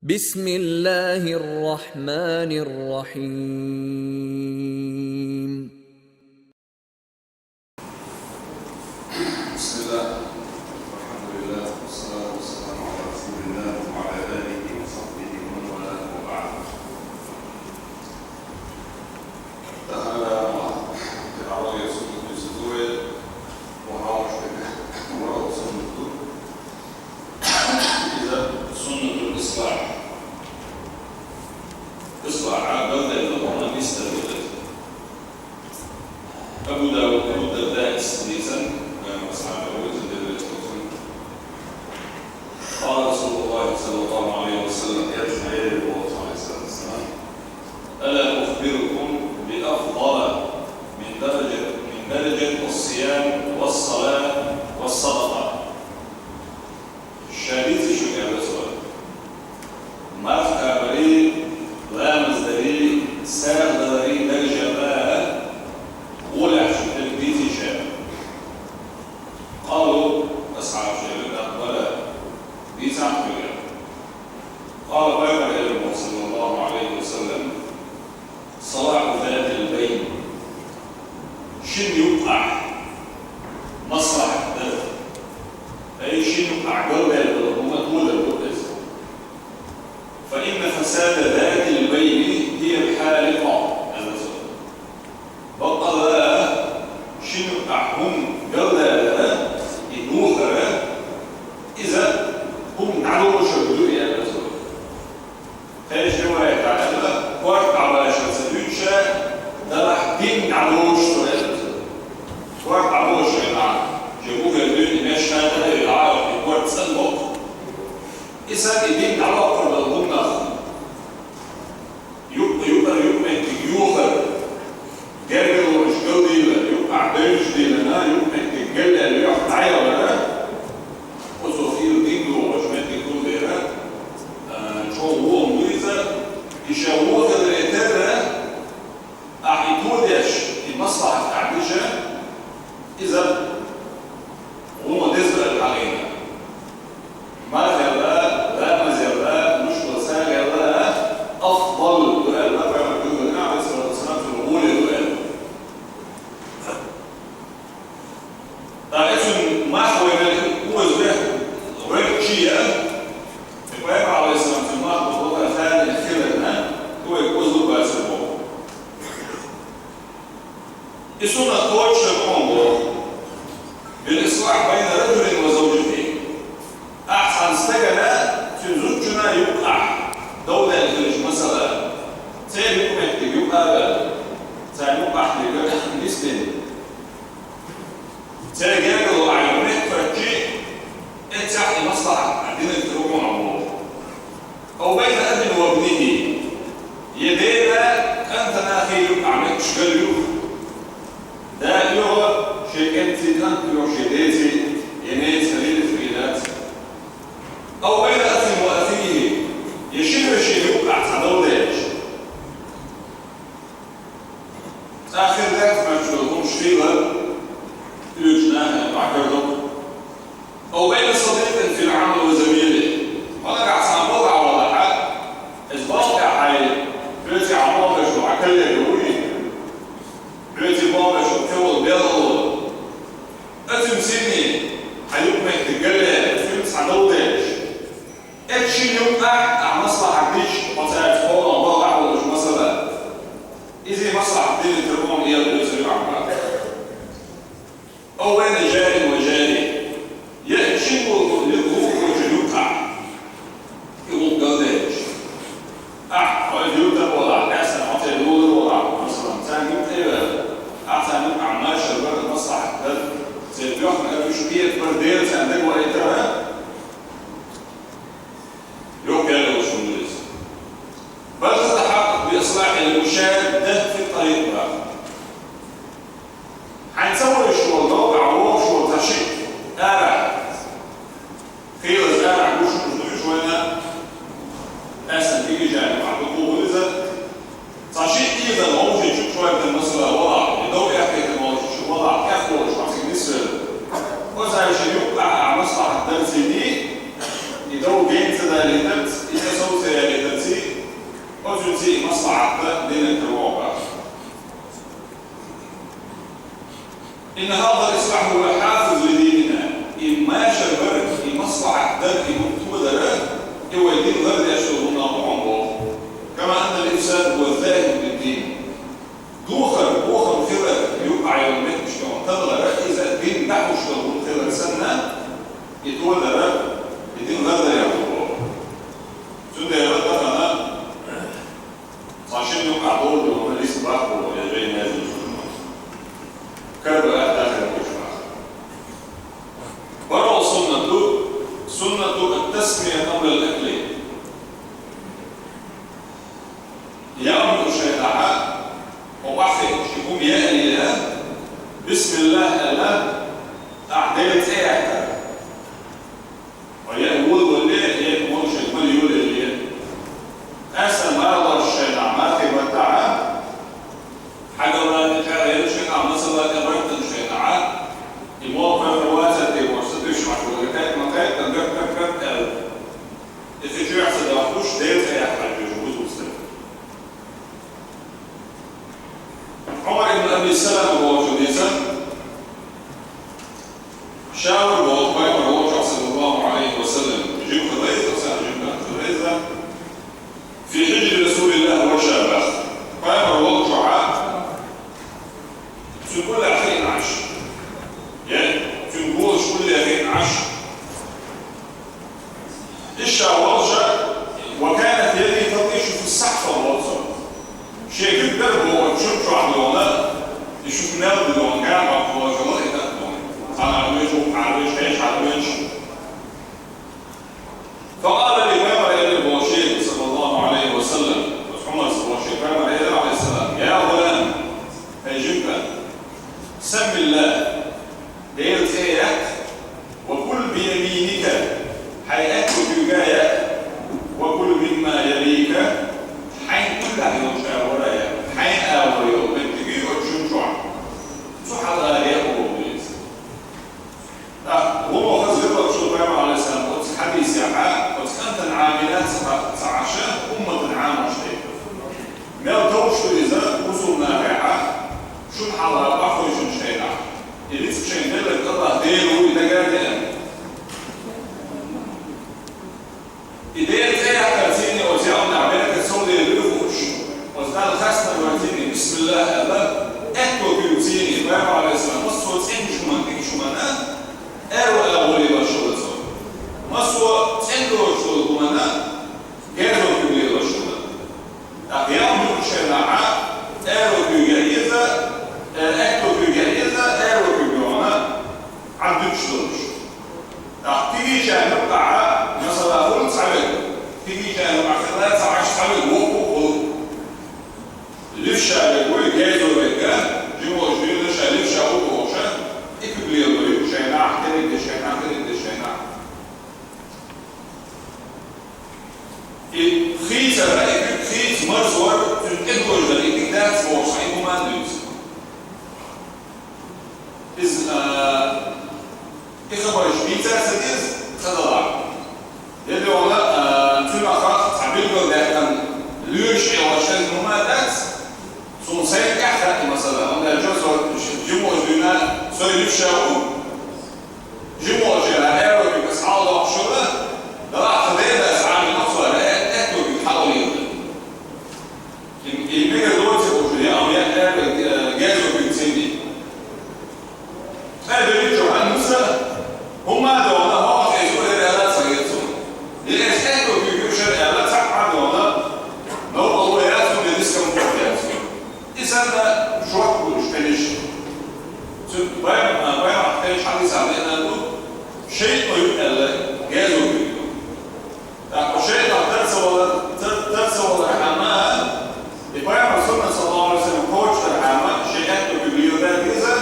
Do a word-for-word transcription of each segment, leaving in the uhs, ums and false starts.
بسم الله الرحمن الرحيم. بسم الله. الحمد لله، والصلاة والسلام على رسول الله وعلى آله وصحبه ومن والاه، وبعد. Тахана ма, ама ясун тусуе, ва хауш бек, ва суннату. Иза суннатул ислах. Ислах, а, база да, ма, мистер, вот это. Абу Дауд, Абу Дарда, Сиддисан, э, асхаб, Абу Дарда, قال رسول الله صلى الله عليه وسلم, я шаир, عليه الصلاة والسلام: ألا أخبركم بأفضل من درجة، من درجة الصيام والصلاة والصدقة؟ Ша дийций шуга, аьлар цо. Марха кхабари, ламаз дари, сагӀа далари даржа гӀолехь шуга дийций ша? قالوا, асхьабаша элира: بلى, дийцад шуга. قال, пайхамара элира, صلى الله عليه وسلم: صلاح ذات البين. Шин юкъахь маслахьат дар. Ай, шин юкъахь галдаьлла хӀума тодар ду иза. فإن فساد ذات البين هي الحالقة, аьлар цо. Бакъалла шин юкъахь хӀума галдаьлар, и духар, иза хӀума дӀадохуш ду, аьлар цо. Кхечу риваятехь аьлла, корта дӀабашар ца дуьйцуш, делахь дин дӀадохуш ду, аьлла цо. Корта дӀабошар хьан, шен бухера дуьйна мешна тӀе а йоьлла, и корта цӀанбоккху. И санна и дин дӀадоккхур долу хӀуманах юкъ-, юкъара юкъаметтиг йохар, гергарлонаш галдийлар, юкъахь девзаш дийна, юкъаметтиг галдаьлла юьхь дӀаялар, оцо хийла дин дохуш меттиг хилла дера, а, чӀогӀа вон ду иза, и ша вон хиларе терра, ахь и тодеш, и маслахьат ахь дича, иза хӀума деза аьлла хьалийна. Мархел а, ламазел а, мушкал сагӀел а, афдал ду аьлла, пайхамар дуьйхина, Ӏалайхиссалату вассалам, цунах гӀоле ду аьлла. ТӀаккха цуьнан мах вайна оза вехь, вехь чия, и пайхамар, Ӏалайхиссалам, цуьнан мах бу бакъа хадина хиларна, вай оза бацар боху. И суннат кхочушдара хӀума боху: بالإصلاح بين الرجل وزوجته. Ахьа цхьана стагана, цуьнан зудчунна юкъахь дов даьлла хилча, масала, церан юкъаметтиг юкъа а ваьлла, царна юкъахь дерг нисдина. Церан гергарло ахь юкъаметтиг хоьттучи, эццехь и маслахьат динарг тӀе ву хьуна боху. أو بين أب وابنه. Я дена кӀантана хи юкъахь метташ гал ю. Да оьгӀу шен кӀентий, кӀант оьгӀу шен деций, я неций, хилийла иза хи дац. أو بين أخ وأخيه. Я шина вешина юкъахь цхьа дов даьлча. ТӀаккха хир дац, маьрша долу хӀумаш хийла, уьш нахана бахьар ду. أو بين صديق في العمل وزميله. Хьо нагахь цхьана балха валахь, иза балха хьайн, хьоьца хьан бохуш ву, хьан коллега вуй, хьоьца бохуш ву, кхин волу белхало. Оцуьнан сине хьан юкъаметтиг галъяьлла, цуьнца хьан дов даьлча. Эцу шина юкъахь ахь маслахьат дича, хьо цаьрца кхоллам балха а волуш, масала, иза маслахьат дина тера хӀума ела оьцур ю ахьа. أو بين جار وجارة. Я шина вукху-, вукху-, вукху-, юкъахь и гӀуллакх галдевлча. Ахь хьо юьртара валахь, тӀаьхьа санна хьо церан лулара валахь, масала, царна юкъа тӀе а ваьлла, ахь царна юкъахь маршалла бар, маслахьат дар, церан боьхна ара уьш кхетар бар дела царна дагавахийтара, йоккха ял йолуш хӀума ду иза. بل تتحقق بإصلاح المشادة في الطريق. Хьайн ца вуьйш волу, новкъахь вогӀуш волу цхьа шиъ арахь, хийлаза арахь гуш хӀумаш ду уьш вайна, тӀаьхьа санна дигижарна ахь ду боху иза. Цхьа шиъ ийза вовшийн чу шойтан масала валахь, и дов эхкхийтина волчу чу валахь, эхь волуш хьо цига нисвелла. Оцу шина юкъахь а маслахьат дар цига, и дов гена ца далийтарца, и тӀе сов ца и маслахьат динан караваьв. إن هذا الإصلاح هو حافظ لديننا. И машар бар, и маслахьат дар, и мутӀа дар, и вай дин лардеш дола гӀулакх да. كما أن الإفساد هو الذاهب للدين. Духар, духар хилар, юкъа йола метташ йола тӀалгӀар, из дин дӀахьош дола хилар санна, и тӀалгӀар, и дин лардар яхаш да. Цундела тахана цхьа шин юкъа болча вай лист баккхалу, я жай незин шуна. Карабар дахар кучмах. ПаргӀата суннат да, سنة التسمية قبل الأكل. Яа хӀама юача хана, укх вахе ши хӀама яале, بسم الله аьле, тӀаккха Даьла цӀи яхар. Ва яа волавале, яа волаш мел йолаяле. Къаьстта мархаш хана, мархий баттахь, хьагалла тӀа чӀагӀъеллача хана, масала тӀа бартанча хана, и мохк ваьхар вацар те, ворхӀ са дуьш Ӏаш валар, кхайкха ма кхайкха, гап, гап, гап аьле. И кхы чу яхь ца дохкуш, Даьла цӀи яхар хьажа веза бусалба стаг. Ӏумар ибн Аби Салама волчунца, ша вар боху Пайхамар волчохь, саллаллаху Ӏалайхи ва саллам, жима хилла иза, цхьа жима хилла иза, في حجر رسول الله вар ша боху. Пайхамар волчохь, цуьнан уллехь хиъна Ӏаш. Я, цуьнан голаш уллехь хиъна Ӏаш. Иштта волча, وكانت يدي تطيش في الصحفة волча. Шен куьг дара боху чу чохь дона, и шу мел дона, ган баккхалла и тӀаккха дона. Цхьана веш, вукхара веш, хьешахьара веш. فقال لي, Пайхамар элира боху шега, саллаллаху Ӏалайхи ва саллам, оцу Ӏумарца боху шега, Пайхамар элира, Ӏалайхи салам: يا غلام, хӀай жима кӀант, سم الله, Даьла цӀи яккха, وكل بيمينك, хьайн аьтту куьйга яккха, وكل مما يليك, хьайна уллехь йолчу агӀора яккха, хьайна агӀор йолу меттиг оцу жима чохь, цу хьалха яккха боху иза. ТӀаккха гӀо хаза векалчо Пайхамар, Ӏалайхи салам, оцу хьадисехь, оцу кӀантана Ӏамийна ца, ца Ӏаш, умматана Ӏамош дайта. Мел товш ду иза бусалба нахехь, шуна хьалха къахьоьжучу хенахь, и рицкъ шайна делларг АллахӀ Дела ву, и дага а деана. И Делан цӀе яккхар цуьнан оцу яа хӀуманах беркат совдевр ду хууш, оцу Далла хастам бар цуьнан, бисмиллахӀ аьлла, аьтту куьйга цуьнан, Пайхамар, Ӏалайхи салам, массо а цӀеначу хӀуманна, дикачу хӀуманна аьрру агӀор лелош вара цо. Массо а цӀена доцуш долу хӀуманна герзо куьйга лелош вара. ТӀаккха яа хӀума юучу хенахь, аьрру куьйга еза, э, аьтту куьйга еза, аьрру куьйга йогӀана, Ӏад дуьтуш долуш. ТӀаккха кегийчарна юккъехь, масала, хуьлу цхьа верг, кегийчарна юккъехь хилла цхьа Ӏаш цхьа верг, воккха а хуьлу. Левша верг вуй, герзо верг, жима волчу дуьйна ша левша ву бохуш, и куьг лело юучу хенахь, кхидерг дечу хенахь, кхидерг дечу хенахь. И хийцара, и куьг хийца марзор, цуьнан тӀедожар, и дика дац бохуш, и хӀума а дуьйцу. Иза, а, и хабарш дийцар ца деза, ца далахь. Де догӀна, а, цуьнах цхьа билгалдаьккхина лоьраш Ӏелош хезна хӀума а дац, суна сайна тӀаьхьа хаьа, масала, хӀунда аьлча со жима волчу дуьйна сой левша ву, жима волчара аьрру куьг аса хьалдоккхуш вара, далахь тхан ден а аса Ӏамийна ма ца вара, аьтту куьг хьалалийна. И, и мегар доций хууш, я, я, я, э, герзо куьг цуьнан. Ткъа берриг чохь а нуьйса, хӀумма а догӀна, хӀокху иза вара аьлла ца хета цунна. И иза аьтту куьг ю шара аьлла, цхьаъ а догӀна, новкъарло яц хӀума, дискомфорт яц хӀума. И санна шорта гуш хилиш. Цу пайхамар, пайхамар кхечу хьадисехь деана ду, шайтӀа ю аьлла, герзо куьг ю. ТӀаккха шайтӀа тар ца валар, тар, тар ца валархьама, и пайхамар суннат, саллаллаху Ӏалайхи ва саллам, кхочушдархьама, шен аьтту куьг леладар деза,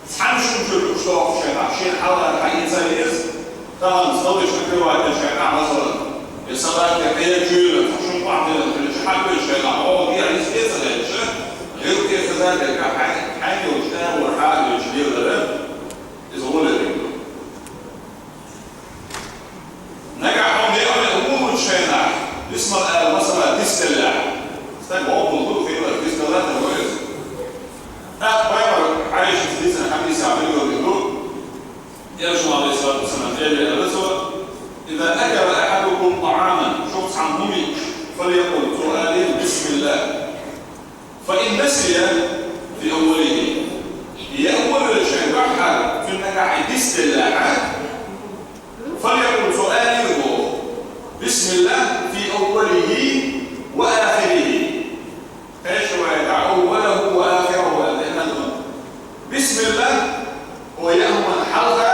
цхьана шуна чуьра лууш дохуш шайнахь, шена хьалхара хьаийца еза, тахана столаш накрывать деш шайнахь, масалан, я салат я кхечуьйла, цхьа шуна охьадиллина хилча, хьаоьцуш шайнахь, оха дехьа иза тӀе ца хилча, гӀиллакхе хезар дерг хьайн, хьайн йолчу агӀор хьа а оьцуш леладар, иза гӀо лерина ду. Нагахь хьо неӀале а вуьйлучу хенахь, бисмал ала, масала, дисделлехь, Стаг воккхал ду, хилар, физкалатар ву иза. ТӀаккха пайхамар Ӏайшас дийцина хьадисехь билгалдина ду, Элчано, алейхиссалату вассалам, элира цо: «إذا أكل أحدكم طعاما», шух цхьанна хӀума йиъча, «فليقل», цо алийла: «بسم الله». «فإن نسي في أوله». Я вуьйцу шайн дуьххьара, цуьнан нагахь и дицделлехь, «فليقل», цо алийла боху: «بسم الله في أوله وآخره». Кхечу риваятехь «أوله وآخره» аьлла, и мел ду. Бисмиллах, хӀокху яа хӀуманна хьалха,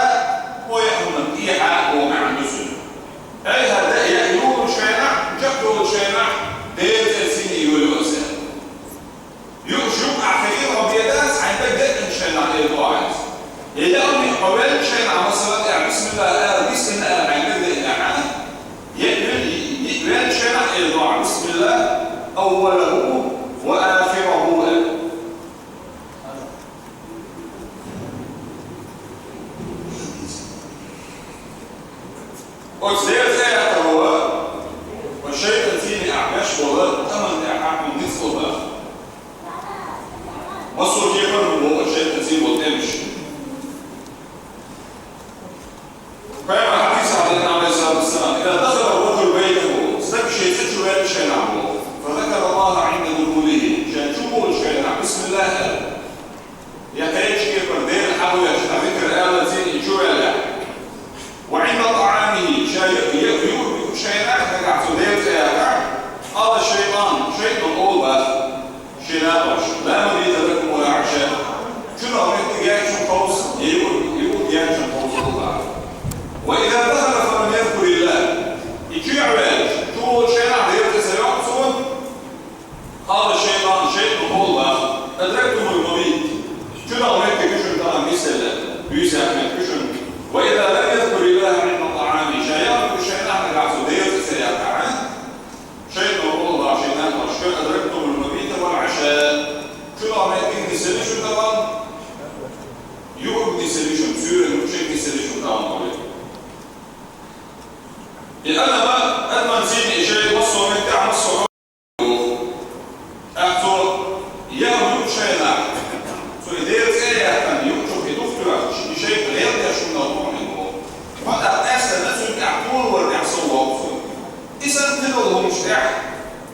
хӀокху яа хӀуманна тӀехьа боху маьӀна ду цуьнан. Ай, хӀара яа юуручу хенахь, чекхдолучу хенахь, Делан цӀарца йиъна йолу аса. Юуш юкъахь хилийла хьо бен дац, хьайн даг декъначу хенахь эр ду ахьа иза. Я яа хӀума хьо веллачу хенахь, масала, тӀехь бисмиллах ала, бисмиллах ала, хьайн даг деънехь, я вел-, я веллачу хенахь эр ду ахьа: «بسم الله أوله وآخره», ала. Оцу Делан цӀе яьккхина волу, оцу шайтӀан цӀийнехь беш болу тӀамна тӀехь хьуна ницкъ ло баха. Массо а кепара хӀума боху оцу шайтӀан цӀе болу тӀемаш. Пайхамар хьадисехь аьлла, алейхиссалату вассалам: «إذا دخل الرجل بيته», стаг шен цӀа чу ваьллачу хенахь боху, «فذكر الله عند دخوله», шен чу волучу хенахь бисмиллах аьлла. Я кхечу кепара Дела хьахоьттуш, цхьа зикр аларца и чу ваьллехь. «وعند طعامه», ша я, я юург юучу хенахь, нагахь цо Делан цӀе яьккхахь, «قال الشيطان», шайтӀано олу баха шен накъосташка: «لا مبيت لكم ولا عشاء». Чунах меттиг яц шуна кхуза, я юург, юург яц шуна кхуза, олу баха. «وإذا دخل فلم يذكر الله». И чу а ваьлча, чу волучу хенахь Делан цӀе ца йоккху цо, «قال الشيطان», шайтӀано олу баха: «أدركتم المبيت». Чунах меттиг ю шуна тахана нисделла, буьйсанна меттиг ю шуна. «وإذا لم يذكر الله عند طعامه», ша яа юург юучу хенахь, нагахь цо Делан цӀе ца яьккхахь, шайтӀано олу баха шен накъосташка: «أدركتم المبيت والعشاء». Чунах меттиг нисделла ю шуна тахана, юург нисделла ю шуна, суьйранна чекх нисделла ю шуна тахана, олий. И адаман, адаман цӀийнехь и шайтӀа массо а меттехь, массо а ТӀаккха цо яа юучу хенахь, цо и Делан цӀе а яьккхина, юучух и духтоьхча, и шайтӀа гӀелдеш хӀума дала хӀума боху. Ма тӀаккха къаьсттина цуьнан тӀехь толавар тӀехь сов воккху цо. И санна тидала хӀуманаш тӀехь,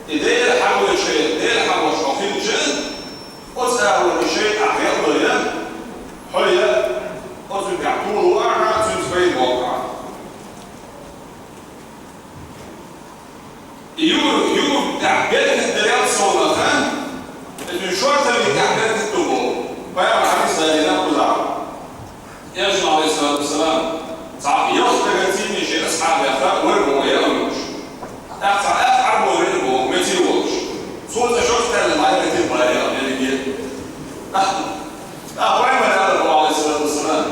и Дела хьахоьттуш, Дела хьахош хьо хилча, оцу агӀор и шайтӀа гӀелдо ян, хьо ян, оцу тӀехь толавар ахьа, цуьнца пайда боккху ахьа. И юург, юург тӀехь беркат дарел совнаха, и цуьнан шорталлин тӀехь беркат ду боху. Пайхамар хьадис далийна кхузахь. Элчано, алейхиссалату вассалам, цхьа ялх стагана цӀийнехь шен асхьабех вара боху яа юуш. ТӀаккха цхьа атта Ӏарбой веана боху, меца волуш. Цо цкъа шорталла ма-, меца бара яа, мелиге. ТӀаккха пайхамара аьлла боху, алейхиссалату вассалам: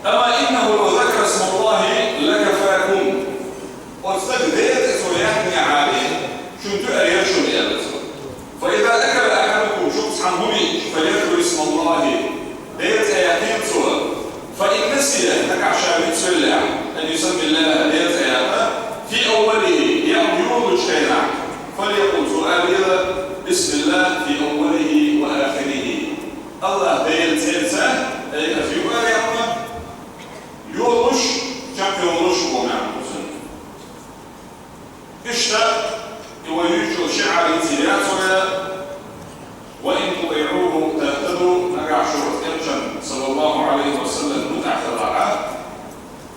«أما إنه لو ذكر اسم الله لكفاكم». Оцу стага Делан цӀе цо яьккхинехь а, шуна тоьар яра шуна, аьлла цо. «فإذا أكل أحدكم», шух цхьанна хӀума йиъча, «فليذكر اسم الله», Делан цӀе яккхийла цо. «فإن نسي», нагахь ша вицвеллехь, «أن يسمي الله», Делан цӀе яккха, «في أوله», яа юургучу хенахь, «فليقل», цо алийла: «بسم الله في أوله وآخره». АллахӀ Делан цӀарца, ай, аса юкъара яхна, йолуш, чекхйолуш боху маьӀна ду цуьнан. Иштта, и вай юьйцучу шиӀар йицъян яц вай: «وإن تطيعوه تهتدوا», нагахь шу Элчанна, саллаллаху Ӏалайхи ва саллам, мутӀахь хилахь,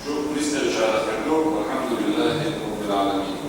шу нисделлачарах хир ду, والحمد لله رب العالمين.